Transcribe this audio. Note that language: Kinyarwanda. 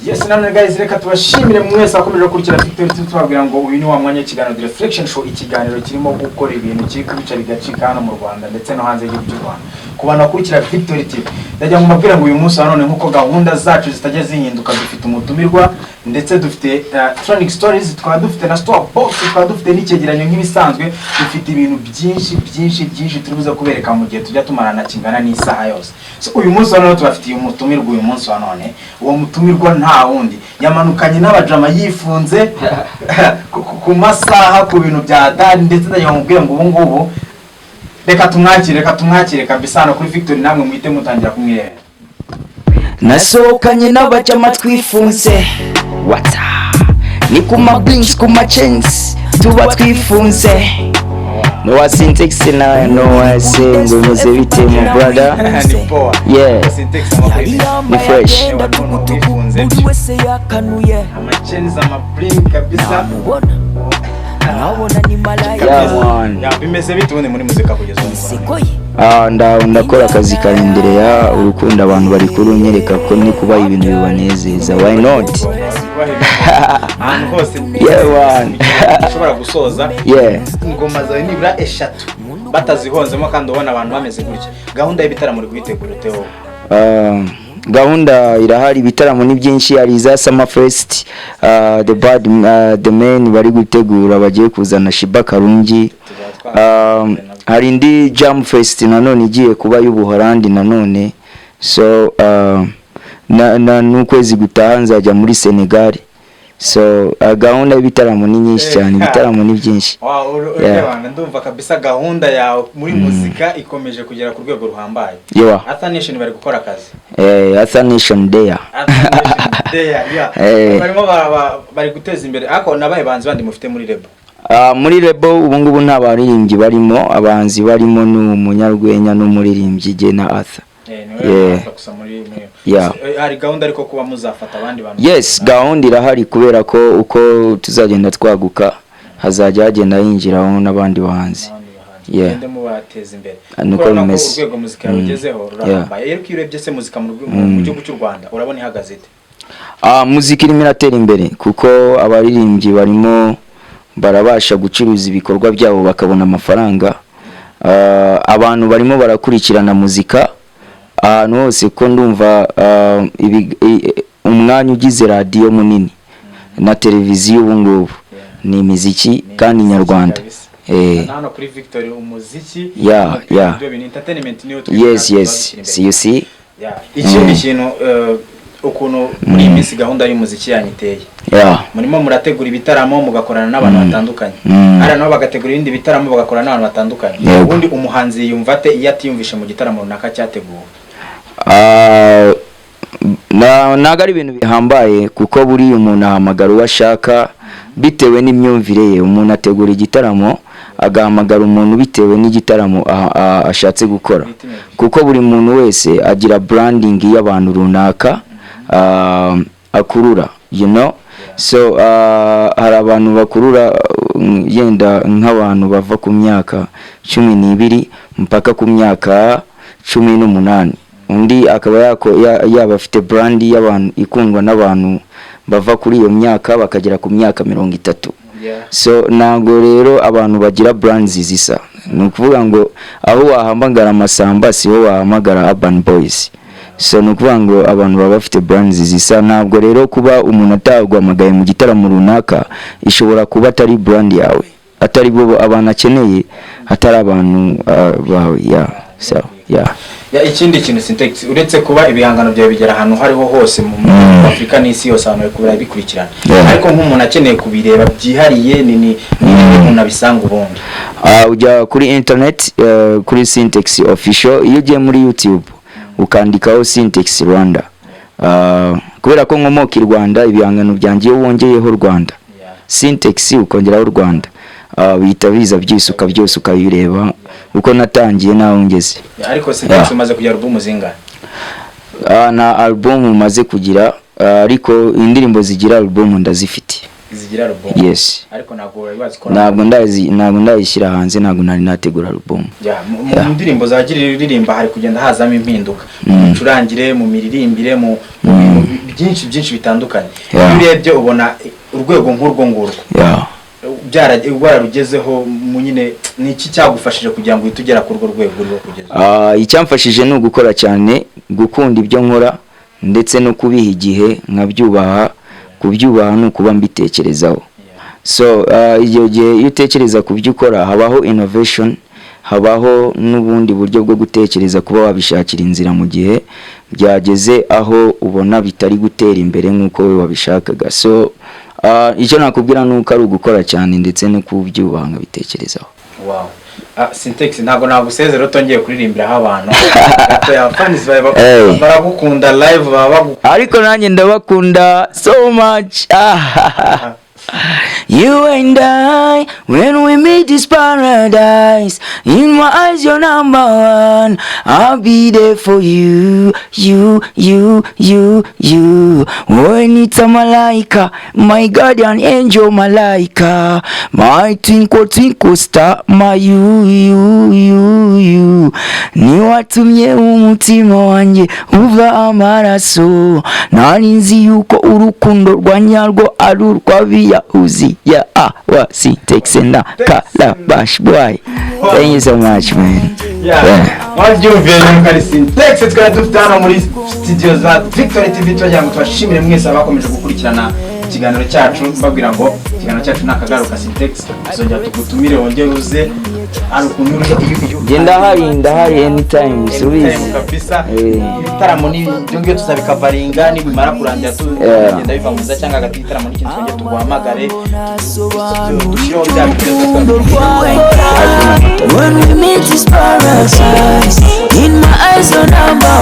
Yes, nanone guys, reka tubashimire mwese abakomeje gukurikira Victory TV. Tubabwira ngo uyu ni wa mwanya w'ikiganiro The Reflection Show, ikiganiro kirimo gukora ibintu kiri kubica bigacika hano mu Rwanda ndetse no hanze y'igihugu cy'u Rwanda. Ku bantu bakurikira Victory TV, ndagira ngo mbabwire ngo uyu munsi wa none, nk'uko gahunda zacu zitajya zihinduka, dufite umutumirwa ndetse dufite trending stories, tukaba dufite na store box, tukaba dufite n'icyegeranyo. Nk'ibisanzwe, dufite ibintu byinshi byinshi byinshi turi buze kubereka mu gihe tujya tumarana kingana n'isaha yose. So uyu munsi wa none tubafitiye umutumirwa. Uyu munsi wa none uwo mutumirwa nta wundi, yamanukanye n'abajama yifunze ku masaha, ku bintu bya dani. Ndetse ndagira ngo mubwire ngo ubu ngubu reka tumwakire, reka tumwakire kabisa hano kuri Victory, namwe muhite mutangira kumwirebera. Nasohokanye n'abajama twifunze, wata ni ku ma blings, ku ma chains, tuba twifunze. Nowa Sintex na Nowa se, ngo bimeze bite mu brother? Ni poa. Yeah. Sintex, amakuru? Ni fresh. Ewa, noneho wifunze. Buri wese yakanuye. Amacheni, amabling kabisa. Namubona nkabona ni malaya. Yeah, man. Ya, bimeze bite ubundi muri muzika kugeza ubu ngubu? Inseko ye. Ah, ndakora akazi karendereya urukundo, abantu bari kurunyereka ko ni kuba ibintu bibanezeza, why not? Ahantu hose Yeah, man. ushobora gusoza ingoma zawe nibura eshatu batazihonzemo, kandi ubona abantu bameze gutya. Gahunda y'ibitaramo uri kuyitegura ute wowe? Ah, gahunda irahari, ibitaramo ni byinshi. Hari iza Summer Fest, the bad the men bari gutegura, bagiye kuzana Sheebah Karungi. Hari indi Jam Fest nanone igiye kuba y'Ubuholandi nanone. So na n'ukwezi gutaha nzajya muri Senegal. So gahunda y'ibitaramo ni nyinshi cyane, ibitaramo ni byinshi. Wow, ureba, ndumva kabisa gahunda yawe muri muzika ikomeje kugera ku rwego ruhambaye. Arthur Nation bari gukora akazi. Arthur Nation there. Arthur Nation there, yeah. Barimo bari guteza imbere. Ariko nabaye bahanzi bandi mufite muri label? Ah, muri label ubu ngubu nta baririmbyi barimo. Abahanzi barimo ni umunyarwenya n'umuririmbyi, jye na Arthur. Niwe Arthur gusa muri Hari gahunda ariko kuba muzafata abandi bantu? Yes, gahunda irahari, kubera ko uko tuzagenda twaguka hazajya hagenda hinjiraho n'abandi bahanzi. N'abandi bahanzi. Mugende mubateza imbere. Ah, niko Urabona ko bimeze. urwego muzika yarugezeho rurahambaye. Ariko iyo urebye se muzika mu gihugu cy'u Rwanda, urabona ihagaze ite? Ah, muzika irimo iratera imbere, kuko abaririmbyi barimo barabasha gucuruza ibikorwa byabo bakabona amafaranga. Ah, abantu barimo barakurikirana muzika ahantu hose, ko ndumva umwanya ugize radiyo munini na televiziyo ubu ngubu ni imiziki Ni kandi imiziki nyarwanda. kabisa. Na hano kuri Victory umuziki ibyo bintu, entertainment niyo Yes, dushyira imbere. see, you see. Yeah. Ikindi kintu, ukuntu muri iyi minsi gahunda y'umuziki yanyu iteye, murimo murategura ibitaramo mugakorana n'abantu batandukanye, hariya nabo bagategura ibindi bitaramo bagakorana n'abantu batandukanye. Ubundi umuhanzi yumva ate iyo atiyumvishe mu gitaramo runaka cyateguwe? Ah, ntabwo ari ibintu bihambaye, kuko buriya umuntu ahamagara uwo ashaka bitewe n'imyumvire ye. Umuntu ategura igitaramo agahamagara umuntu bitewe n'igitaramo ashatse gukora, kuko buri muntu wese agira branding y'abantu runaka akurura. So hari abantu bakurura yenda nk'abantu bava ku myaka 12 mpaka ku myaka 18, undi akaba yaba afite brand y'abantu ikundwa n'abantu bava kuri iyo myaka bakagera ku myaka 30. So ntabwo rero abantu bagira brands zisa. Ni ukuvuga ngo aho wahamagara Masamba siho wahamagara Urban Boys. So ni ukuvuga ngo abantu baba bafite brands zisa. Ntabwo rero kuba umuntu ataguhamagaye mu gitaramo runaka ishobora kuba atari brand yawe, atari bo abantu akeneye, atari abantu bawe. Yeah, so yeah. Yeah, ikindi kintu, Sintex, uretse kuba ibihangano byawe bigera ahantu aho ariho hose mu Afurika n'isi yose, abantu bari kubira bikurikirana, ariko nk'umuntu akeneye kubireba byihariye, ni umuntu abisanga ubundi? Ah, ujya kuri internet, kuri Sintex Official. Iyo ugiye muri YouTube ukandikaho Sintex Rwanda, kubera ko nkomoka i Rwanda, ibihangano byanjye iyo wongeyeho Rwanda, Sintex ukongeraho Rwanda, bihita biza byisuka byose, ukabireba uko natangiye naho ngeze. Yeah, ariko Sintex, umaze kugira album zingahe? Nta album maze kugira, ariko indirimbo zigira album ndazifite. Zigira album? Yes. Ariko ntabwo wari wazikora? Ntabwo ndayishyira hanze, ntabwo nari nategura album. Yeah, mu ndirimbo za Gira uririmba hari kugenda hazamo impinduka mu micurangire, mu miririmbire, mu bintu byinshi byinshi bitandukanye. Iyo urebye ubona urwego nk'urwo ngurwo wararugezeho mu nyine, ni iki cyagufashije kugira ngo uhite ugera kuri urwo rwego uriho kugeza ubu? Icyamfashije ni ugukora cyane, gukunda ibyo nkora ndetse no kubiha igihe nkabyubaha. Kubyubaha ni ukuba mbitekerezaho. So icyo gihe iyo utekereza ku byo ukora, habaho innovation, habaho n'ubundi buryo bwo gutekereza kuba wabishakira inzira mu gihe byageze aho ubona bitari gutera imbere nk'uko wowe wabishakaga. So icyo nakubwira ni uko ari ugukora cyane ndetse no kubyubaha nkabitekerezaho. Wow. Sintex, ntabwo nagusezera utongeye kuririmbiraho abantu gato ya fans bawe Hey. baragukunda live, baba bagukunda. Ariko nanjye ndabakunda so much. Ah. You and I, when we meet this paradise, in my eyes you're number one. I'll be there for you, you, you, you, you. When it's a malaika, my guardian angel malaika, my twinkle twinkle star, my you, you, you, you. Ni watumye umutima wanjye uva amaraso, nari nzi yuko urukundo rwa nyarwo ari urw'abiyahuzi. Ya a wa Sintex na Kalabash boy, thank you so much, man. Yeah. Mwabyumviye rero, ari Sintex twari dufite hano muri studio za Victory TV. Turagira ngo tubashimire mwese abakomeje gukurikirana ikiganiro cyacu, mbabwira ngo ikiganiro cyacu ni akagaruka. Sintex, tuzongera tugutumire wongere uze, hari ukuntu Njye ndahari, ndahari anytime, subizi. Anytime kabisa. Eh. Ibitaramo ni ibyo ngibyo tuzabikavaringa nibimara kurangira, tugenda biva mu nzira cyangwa hagati y'igitaramo n'ikindi, twongere tuguhamagare dushyireho bya bitekerezo. When we meet is paradise. In my eyes, you're number